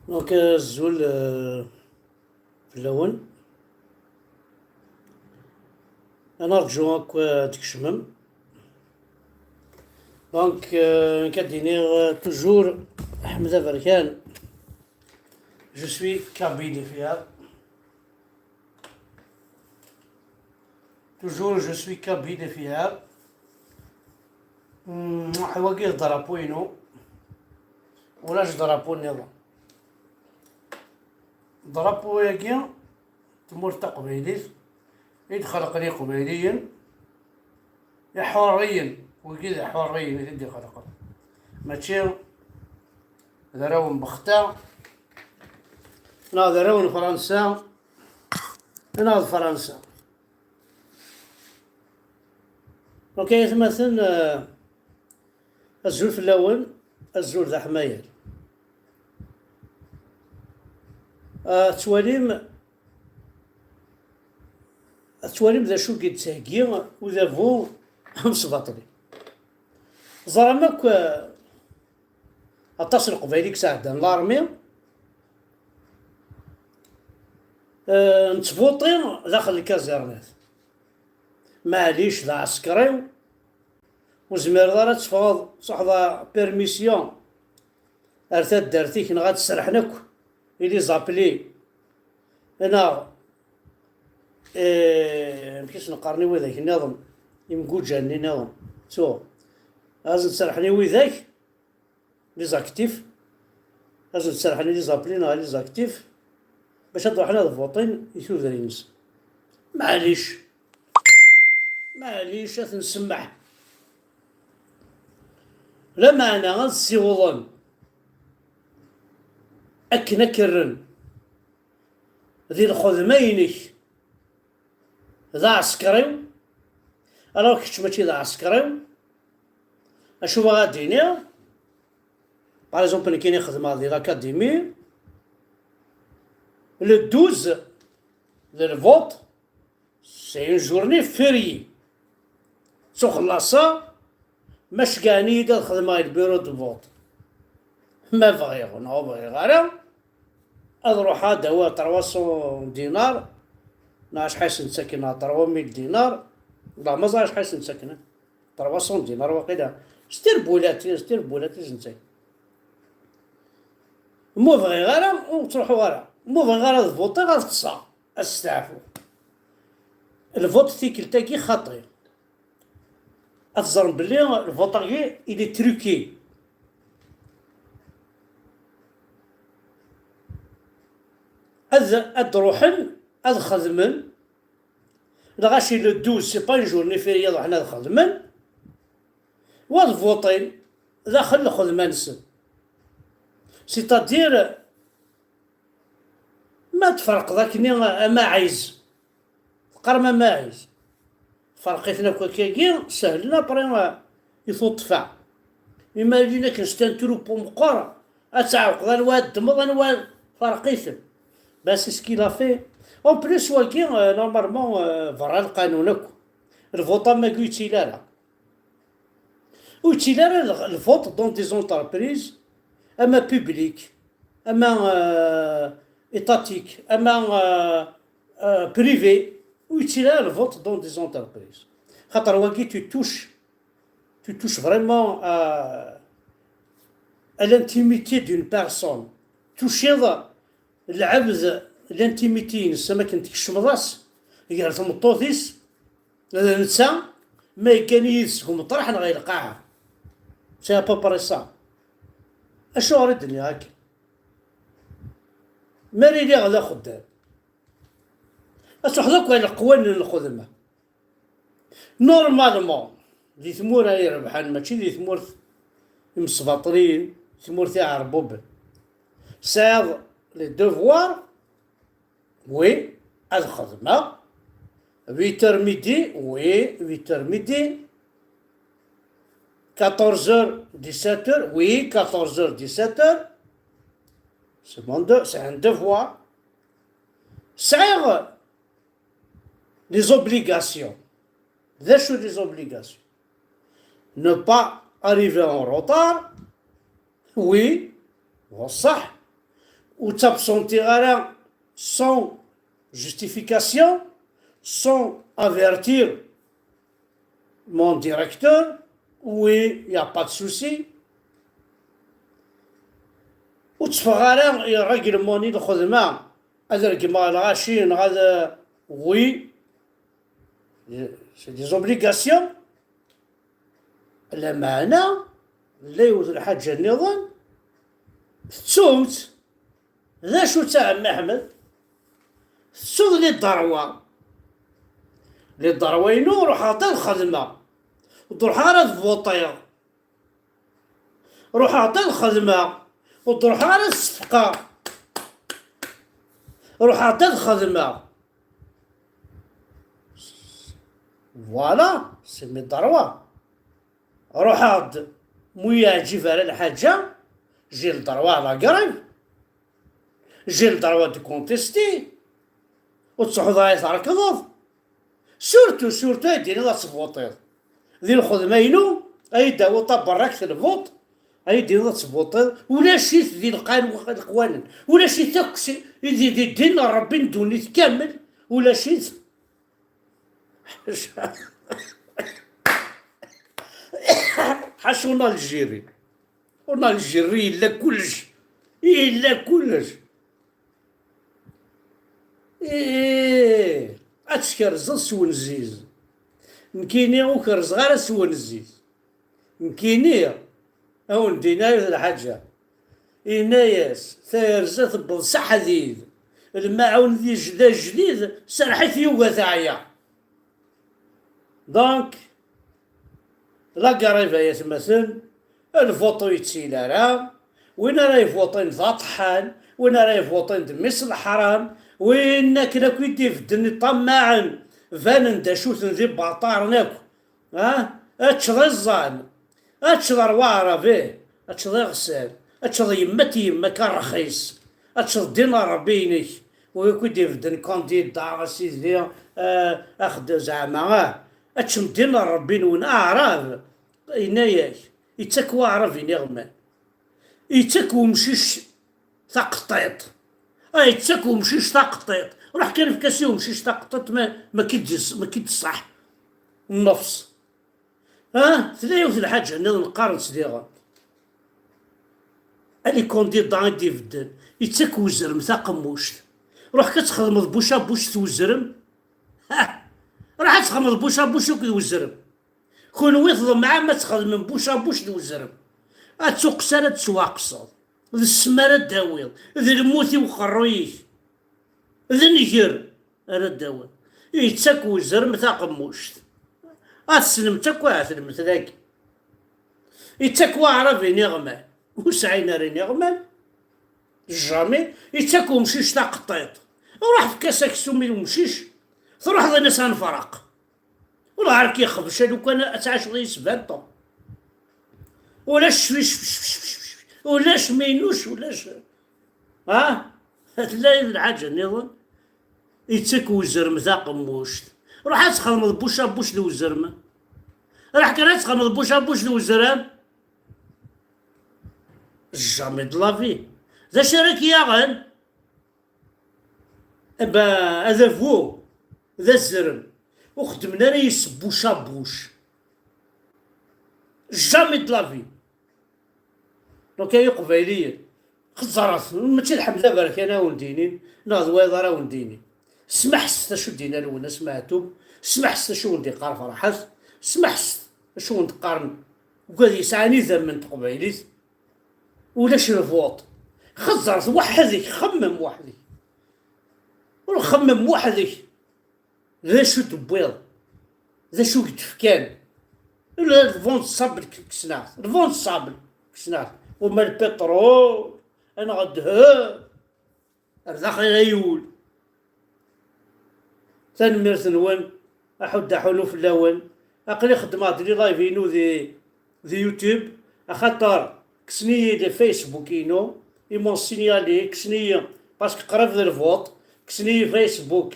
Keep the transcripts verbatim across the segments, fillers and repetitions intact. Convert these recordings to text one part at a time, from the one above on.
Donc, euh, azul, euh, fell-awen. Ad nerǧu akk, euh, ad d-tkecmem. Donc, euh, nekk ad d-iniɣ, euh, toujours, Ḥmed Aberkan. Je suis kabyle et fier. Toujours, je suis kabyle et fier. Hmm, wagi d drapeau-inu. Ulac drapeau nniḍen. Drapeau-agi, tmurt taqbaylit, i d-xelqen Iqbayliyen, Iḥurriyen, wigi d Iḥurriyen i t-id-ixelqen. Mačči d arraw n Bexta, neɣ d arraw n Fransa, neɣ d Fransa. Ok, ay atmaten, eh, azul fell-awen, azul d aḥmayan. Ah, tettwalim, tettwalim d acu i d-yettheggi udabu amesbaṭli. Ẓram akk, eh, aṭas n Leqbayel i yesɛeddan l'armée, eh, nettvuṭi daxel lkazernat. Maɛlic, d aɛsekriw, ur zmireḍ ara ad teffɣeḍ, truḥeḍ permission ar taddart-ik, neɣ ad serḥen akk i les appelés, neɣ, eh, amek i sen-qqaren i widak nniḍen, imguǧan-nni nniḍen, ttuɣ, ad sen-serḥen i widak, les actifs, ad sen-serḥen i les appelés neɣ les actifs, bac ad ruḥen ad votin i tudrin-nsen. Maɛlic, maɛlic, ad ten-semmeḥ. Lameɛna ad ssiwḍen akken ad k-rren di lxedma-inek d aɛsekriw, alors kečč mačči d aɛsekriw. Acu bɣiɣ ad d-iniɣ? Par exemple, nekkini xedmeɣ di l'académie, le douze d lvuṭ, c'est une journée fériée. Ttuxellaṣeɣ, ma ceggɛen-iyi-d ad xedmeɣ le bureau de vote. Ma bɣiɣ neɣ ur bɣiɣ ara, ad ruḥeɣ ad awiɣ trois cents dinars, neɣ acḥal i sen-ttaken, neɣ trois mille dinars, neɣ ma ẓriɣ acḥal i sen-ttaken. Trois cents dinars waqila. S tirbulat, s tirbulat i sen-ttaken. Ma ur bɣiɣ ara, ur ttruḥuɣ ara. Ma ur bɣiɣ ara ad votiɣ, ad ṭṭseɣ, ad steɛfuɣ. Lvuṭ tikkelt-agi xaṭi. Ad teẓrem belli lvuṭ-agi, il est truqué. Ad, ad d-ruḥen, ad xedmen, lɣaci le douze, c'est pas une journée fériée, ad ruḥen ad xedmen, wa ad votin daxel lxedma-nsen. C'est-à-dire, ma tferqeḍ akkenni amaɛiz, teqqarem amaɛiz, ferq-iten akk akkagi, sehlen après, euh, i tuṭṭfa. Ima lin akken s un troupeau meqqer, ad tɛewqeḍ anwa ad ddmeḍ, anwa, ferq-iten. Ben, c'est ce qu'il a fait. En plus, wagi, euh, normalement, euh, berra lqanun akk. Lvuṭ am wagi ur yettili ara. Ur yettili ara le, le vote dans des entreprises, ama public, ama, euh, étatique, ama, euh, euh, privé, ur yettili ara le vote dans des entreprises. Xaṭer wagi, tu touches, tu touches vraiment à, à l'intimité d'une personne. Tuciḍ lɛebd, l'intimité-ines, am akken tkecmeḍ-as gar tmeṭṭut-is, d netta, ma yeggan yid-s deg umeṭreḥ neɣ i lqaɛa. C'est à peu près ça. Acuɣer i d-nniɣ akken? Mi ara iliɣ d axeddam, ad truḥeḍ akk ar leqwanen n lxedma. Normalement, di tmura irebḥen, mačči di tmurt imesbaṭliyen, tmurt iɛerbuben, tesɛiḍ les devoirs, oui, ad xedmeɣ. Huit heures midi, oui, huit heures midi. Quatorze heures, dix-sept heures, oui, quatorze heures, dix-sept heures. C'est mon de-, c'est un devoir. Sɛiɣ les obligations. D acu les obligations? Ne pas arriver en retard, oui, d ṣṣeḥ. ur ttabṣuntiɣ ara sans justification, sans avertir mon directeur. Oui, il n'y a pas de souci. Ur tteffɣeɣ ara i règlement n lxedma, ad regmeɣ lɣaci neɣ ad, oui, c'est des obligations. Lameɛna, la yiwet lḥaǧa nniḍen, tettum-tt. D acu-tt a Ɛemmi Ḥmed? Tettuḍ les droits. Les droits-inu, ruḥeɣ-d ad xedmeɣ. Ur d-ruḥeɣ ara ad votiɣ. Ruḥeɣ-d ad xedmeɣ. Ur d-ruḥeɣ ara ad sefqeɣ. Ruḥeɣ-d ad xedmeɣ. Voilà, c'est mes droits. Ruḥeɣ-d, mu yeɛǧib ara lḥaǧa, j'ai le droit à la grève, j'ai le droit de contester. Ur tettruḥuḍ ara ad trekḍeḍ. Surtout, surtout, ay d-tiniḍ ad tvuṭiḍ. Di lxedma-inu, ay d-tawiḍ taberrakt n lvuṭ, ay d-tiniḍ ad tvuṭiḍ, ulac-it di lqan-, leqwanen, ulac-it akk si-, di, di ddin n Ṛebbi n ddunit kamel, ulac-it. Ḥaca en Algérie. En Algérie yella kullec. Yella kullec. Ih, ad tkerzeḍ s wenziz. Nekkini ur kerzeɣ ara s wenziz. Nekkini, a wen-d-iniɣ yiwet lḥaǧa. Yenna-yas, tayerza tewweḍ s aḥdid, lmaɛun d ij-, d ajdid, serreḥ-it yuga teɛya. Donc, la grève ay atmaten, lvuṭ ur yettili ara, win ara yvuṭin d aṭeḥḥan, win ara yvuṭin d mmi-s n leḥram, win akken akk i d-ibedden iṭammaɛen, banen d acu-ten d ibaṭaren akk. Ah, ečč d iẓẓan, ečč d rrwa aɛrabi, ečč d iɣsan, ečč d yemma-t yemma-k rxis, ečč d ddin n Ṛebbi-inek, wi akk i d-ibedden kandida, a sidi, ah, axeddam zeɛma, ah, ečč d ddin n Ṛebbi-nwen, aɛrab, yenna-yak, yettak waɛrab iniɣman. Yettak umcic taqeṭṭiṭ. Ah, yettak umcic taqeṭṭiṭ. Ruḥ kan efk-as i umcic taqeṭṭiṭ, ma, ma ki-d-, ma ki-d-ṣṣaḥ nnefs. Ah, tella yiwet lḥaǧa nniḍen qqaren-tt diɣen. Ali kandida i d-ibedden, yettak uzrem taqemmuct. Ruḥ kan txedmeḍ buc à buc d uzrem. Ha! Ruḥ ad txedmeḍ buc à buc akked uzrem. Kunwi tḍemɛem ad txedmem buc à buc d uzrem. Ad tuqes ara d-tettwaqqseḍ. D ssem ara d-tawiḍ. D lmut i uqerruy-ik. D nnger ara d-tawiḍ. Yettak uzrem taqemmuct. Ad tessnem-tt akk ahat lmetla-agi. Yettak waɛrab iniɣman. Ur sɛin ara iniɣman. Jamais. Yettak umcic taqeṭṭiṭ. Ruḥ efk-as aksum i umcic. Truḥeḍ in-as anefraq. Ur ɣar k-ixbec a lukan ad tɛiceḍ yis vingt ans. Ulac cwi, cwi, cwi, cwi, cwi, cwi. Ulac minus, ulac. Ha? Tella d lḥaǧa nniḍen. Yettak uzrem taqemmuct. Ruḥ ad txedmeḍ buc à buc d uzrem. Ruḥ kan ad txedmeḍ buc à buc d uzrem. Jamais de la vie. D acu ara k-yaɣen? Aba, adabu d azrem ur xeddmen ara yes buc à buc. Jamais de la vie. Donc ay iqbayliyen, xeẓẓret, mačči d Ḥmed Aberkan a wen-d-inin, neɣ d wayeḍ ara wen-d-inin. Smeḥset acu d-yenna Lwennas Meɛtub, smeḥset acu wen-d-iqqar Ferḥat, smeḥset acu wen-d-qqaren wigad yesɛan idammen n teqbaylit. Ulac lvuṭ. Xeẓẓret weḥd-k, xemmem weḥd-k. Ur xemmem weḥd-k. D acu d-tewwiḍ? D acu i k-d-fkan? Le vent de sable kkesnaɣ-t. Le vent de sable kkesnaɣ-t. Uma lpiṭrul, neɣ ddheb. Ar daxel ay ul. Tanemmirt-nwen, aḥuddu aḥunu fell-awen. Aql-i xeddmeɣ-d les live-inu di, di YouTube, axaṭer kksen-iyi-d Facebook-inu, ils m'ont signalé, kksen-iyi, parce que qrib d lvuṭ, kksen-iyi Facebook,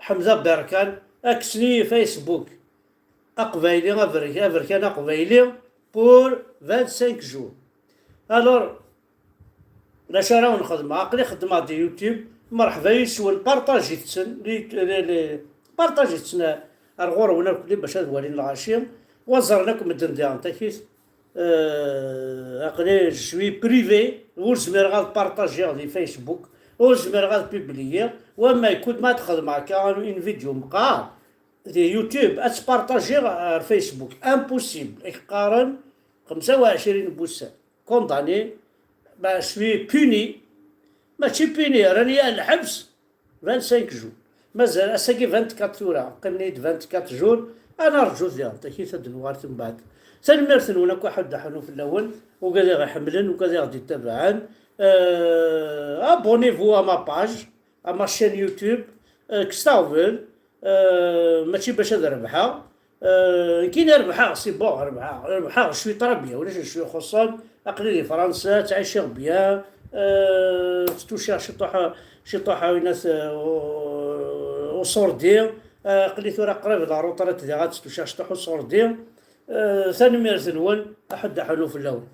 Ḥemza Berkan, kksen-iyi Facebook. Aqbayli, aberk-, aberkan aqbayli pour vingt-cinq jours. Alors, Lac ara wen-xedmeɣ, aql-i xeddmeɣ di YouTube. Merḥba yis-wen, partajit-ten, li, li, li, partajit-ten ar ɣur-wen akk bac ad walin lɣaci, wa ẓren akk medden diɣen takit. Euh, aql-i je suis privé, ur zmireɣ ad partajiɣ di Facebook, ur zmireɣ ad publiyiɣ, wamma yekud ma ad xedmeɣ akka une vidéo meqqar di YouTube ad tt-partajiɣ ar Facebook, impossible, i qqaren xemsa u ɛecrin n wussan, condamné, bah, je suis puni, mačči puni, rran-iyi ar lḥebs, vingt-cinq jours. Mazal ass-agi vingt-quatre tura, qqimen-iyi-d vingt-quatre jours, ad narǧu diɣen, takit ad d-nuɣal mbeɛd. Tanemmirt-nwen akk, aḥuddu aḥunnu fell-awen, ugad i ɣ-iḥemmlen, ugad i ɣ-d-ittabaɛen. Euh, abonnez-vous à ma page, à ma chaîne YouTube, euh, kkes aɣbel, euh, mačči bac ad rebḥeɣ. Euh, nekkini rebḥeɣ, c'est bon, rebḥeɣ, rebḥeɣ, je suis très bien, ulac acu ixuṣṣen, aql-i di Fransa, ttɛiceɣ bien, euh, tttuciɣ ciṭuḥ, ciṭuḥ, winat, euh, uṣurdi, euh, aql-i tura qrib la retraite diɣ, ad tttuciɣ ciṭuḥ uṣurdi. Euh, tanemmirt-nwen, aḥuddu aḥunnu fell-awen.